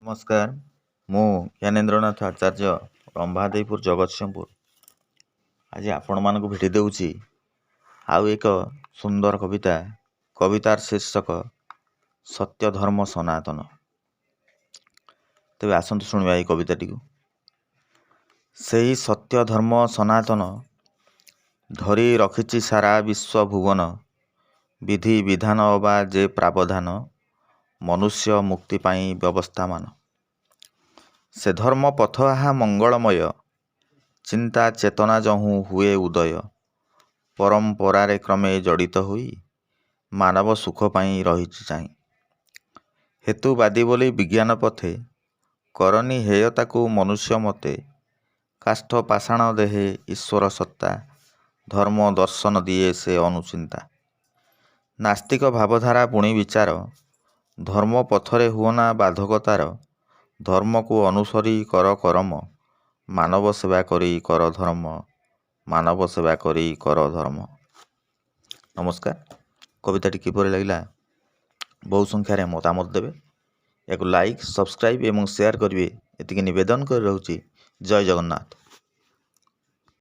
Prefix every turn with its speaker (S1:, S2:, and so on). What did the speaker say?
S1: ନମସ୍କାର, ମୁଁ ଜ୍ଞାନେନ୍ଦ୍ରନାଥ ଆଚାର୍ଯ୍ୟ, ରମ୍ଭାଦେଇପୁର, ଜଗତସିଂହପୁର। ଆଜି ଆପଣମାନଙ୍କୁ ଭେଟି ଦେଉଛି ଆଉ ଏକ ସୁନ୍ଦର କବିତା। କବିତାର ଶୀର୍ଷକ ସତ୍ୟ ଧର୍ମ ସନାତନ। ତେବେ ଆସନ୍ତୁ ଶୁଣିବା ଏଇ କବିତାଟିକୁ। ସେଇ ସତ୍ୟ ଧର୍ମ ସନାତନ ଧରି ରଖିଛି ସାରା ବିଶ୍ୱ ଭୁବନ। ବିଧି ବିଧାନ ଅବା ଯେ ପ୍ରାବଧାନ, ମନୁଷ୍ୟ ମୁକ୍ତି ପାଇଁ ବ୍ୟବସ୍ଥାମାନ। ସେ ଧର୍ମ ପଥ ଆହା ମଙ୍ଗଳମୟ, ଚିନ୍ତା ଚେତନା ଯହୁଁ ହୁଏ ଉଦୟ। ପରମ୍ପରାରେ କ୍ରମେ ଜଡ଼ିତ ହୋଇ ମାନବ ସୁଖ ପାଇଁ ରହିଛି ଚାହିଁ। ହେତୁବାଦୀ ବୋଲି ବିଜ୍ଞାନ ପଥେ କରନି ହେୟ ତାକୁ ମନୁଷ୍ୟ ମତେ। କାଷ୍ଠ ପାଷାଣ ଦେହେ ଈଶ୍ୱର ସତ୍ତା, ଧର୍ମ ଦର୍ଶନ ଦିଏ ସେ ଅନୁଚିନ୍ତା। ନାସ୍ତିକ ଭାବଧାରା ପୁଣି ବିଚାର, ଧର୍ମ ପଥରେ ହୁଅନା ବାଧକ ତାର। ଧର୍ମକୁ ଅନୁସରି କର କରମ, ମାନବ ସେବା କରି କର ଧର୍ମ, ମାନବ ସେବା କରି କର ଧର୍ମ। ନମସ୍କାର। କବିତାଟି କିପରି ଲାଗିଲା, ବହୁ ସଂଖ୍ୟାରେ ମତାମତ ଦେବେ। ଏହାକୁ ଲାଇକ୍, ସବସ୍କ୍ରାଇବ୍ ଏବଂ ସେୟାର କରିବେ, ଏତିକି ନିବେଦନ କରି ରହୁଛି। ଜୟ ଜଗନ୍ନାଥ।